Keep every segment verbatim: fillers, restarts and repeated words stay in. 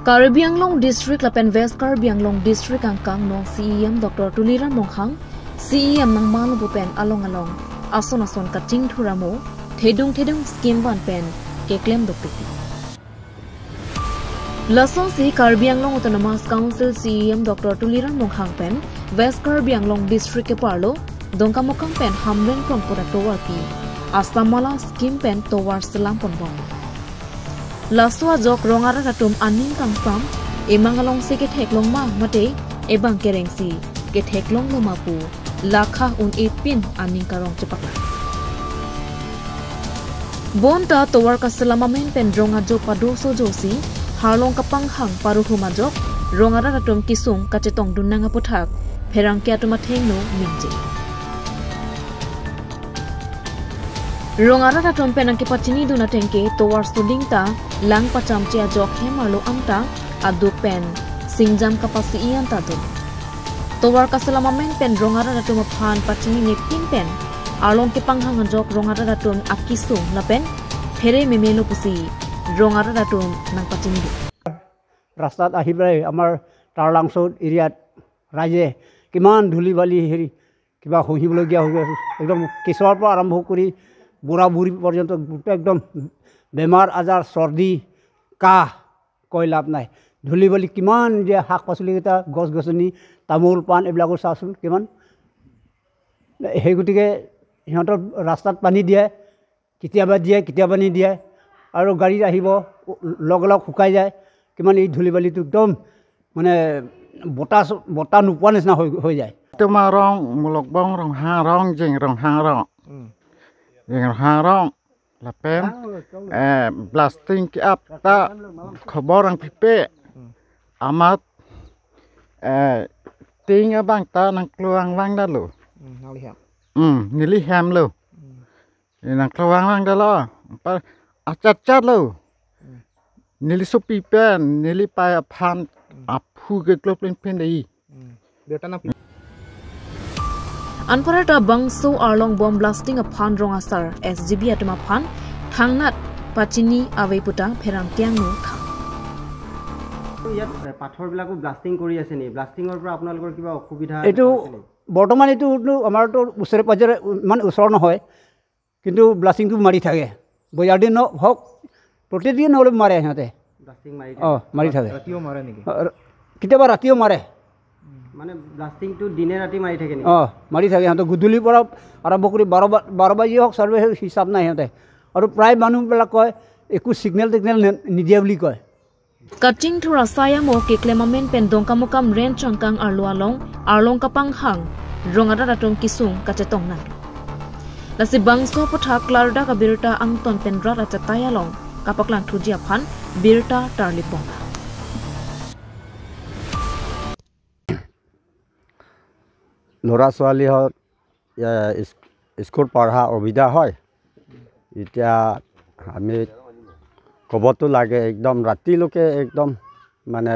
Karbi Anglong District lapen West Karbi Anglong District angkang non C E M Doctor Tuliram Ronghang, C E M nangmanlo pu pen along along ason ason kachingthur amo thedung thedung scheme van pen keklem dopik. Lasonsi Karbi Anglong Autonomous Council C E M Doctor Tuliram Ronghang pen West Karbi Anglong District keparlo Dongkamukam pen Hamren Krongpura tovarpi Assam Mala scheme pen tovar selam ponbom. Laso ajok rong arat atum aning kangsam, emang alongsi ketheklong ma mate ebang kerengsi ketheklonglo ma pu lakha un-e pin aning karong chepaklang. Bonta tovar kaselam amen pen rong ajo padoso ajoksi harlong kapanghang paruhum ajok rong arat atum kesung kachetongdun nang aputhak pherangke atum athengno ningje. Rong arat atum pen nangkepachinidun ateng ke tovar soding ta lang pachamche ajok hem arlo anta aduk pen singjam kapasi-i anta do. Tovar kaselam amen pen rong arat atum aphan pachinine pin pen arlong kepanghang ajok rong arat atum akesung lapen phere memelo pusi rong arat atum nangpachinidun. ৰাস্তাত আহি পেলাই আমাৰ টাৰলাংচুত এৰিয়াত ৰাইজে কিমান ধূলি বালি হেৰি কিবা শুহিবলগীয়া হৈ গৈছে। একদম কেঁচুৱাৰ পৰা আৰম্ভ কৰি বুঢ়া বুঢ়ী পৰ্যন্ত গোটেই একদম বেমাৰ আজাৰ, চৰ্দি, কাহ কৈ লাভ নাই। ধূলি বালি কিমান যে শাক পাচলিকেইটা, গছ গছনি, তামোল পাণ এইবিলাকো চাচোন কিমান। সেই গতিকে সিহঁতৰ ৰাস্তাত পানী দিয়ে, কেতিয়াবা দিয়ে, কেতিয়াবা নিদিয়ে। আৰু গাড়ীত আহিব, লগে লগ শুকাই যায়। কিমান এই ধূলি বালিটো একদম মানে বতাহ, বতাহ নোপোৱা নিচিনা হৈ, হৈ যায়। Tuma rong, Mulukbong rong, ha rong, Jing rong, ha rong. Hmm. Jing rong, ha rong. Lapen, eh, blasting ke-ap ta khobor nangpipe. Hmm. Amat, eh, ting abang ta nangklo vangvang dalo. Hmm, nangli hem. Hmm, neli hem lo. Hmm. Nangklo vangvang dalo. Pa achat chat lo. Hmm. Neli sopi pen, neli pei aphan, hmm, aphu keklo plen pen dei. Hmm. Birta nangpi. Anparta bangso arlong bomb blasting aphan rong asar S G B atum aphan thangnat pachini ave puta pherangke angno than. ইয়াত, এ, পাথৰবিলাকো ব্লাষ্টিং কৰি আছে নি? ব্লাষ্টিঙৰ পৰা আপোনালোকৰ কিবা অসুবিধা এইটো দেখা হৈছে নি? বৰ্তমান এইটো আমাৰতো ওচৰে পাজৰে ইমান ওচৰ নহয়, কিন্তু ব্লাষ্টিংটো মাৰি থাকে। বজাৰ দিন হওক, প্ৰতিদিন হ'লেও মাৰে সিহঁতে। ব্লাষ্টিং মাৰি থাকে? অ, মাৰি থাকে। ৰাতিও মাৰে নেকি? অ, ৰ-, কেতিয়াবা ৰাতিও মাৰে। মানে ব্লাষ্টিংটো দিনে ৰাতি মাৰি থাকে নেকি? অ, মাৰি থাকে সিহঁতে। গধূলিৰ পৰা আৰম্ভ কৰি বাৰ বা-, বাৰ বাজি হওক, চাৰি বাজি হওক, হিচাপ নাই সিহঁতে। আৰু প্ৰায় মানুহবিলাক কয়, একো ছিগনেল টিগনেল নে-, নিদিয়ে বুলি কয়। Kachingthur asai amo keklem amen pen Dongkamukam range angkang arlo along, arlong kapanghang rong arat atum kesung kachetong nang. Lasi bangso aputhak klardak abirta angton pen rat achatai along kapaklang thuji aphan birta tarlip bom. ল'ৰা ছোৱালীহঁত, এ, ইস-, স্কুল পঢ়া অসুবিধা হয়। এতিয়া আমি ক'বতো লাগে, একদম ৰাতিলৈকে একদম মানে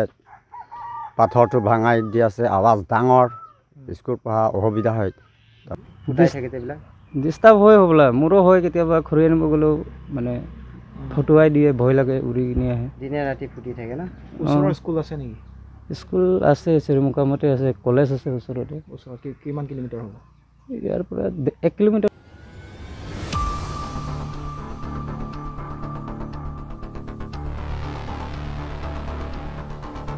পাথৰটো ভাঙাই দি আছে, আৱাজ ডাঙৰ, স্কুল পঢ়া অসুবিধা হয়। ফুটাই ডিছ-, থাকে যে এইবিলাক? ডিষ্টাৰ্ব হয় হ'বলা, মোৰো হয় কেতিয়াবা খৰি আনিব গ'লেও মানে ফটুৱাই দিয়ে, ভয় লাগে, উৰি কিনি আহে। দিনে ৰাতি ফুটি থাকে ন? ওচৰৰ অ। স্কুল আছে নেকি? স্কুল আছে, চেৰিমুকামতে আছে, কলেজ আছে ওচৰতে। ওচৰত কি-, কিমান কিলোমিটাৰ হ'ব? ইয়াৰ পৰা দে-, এক কিলোমিটাৰ।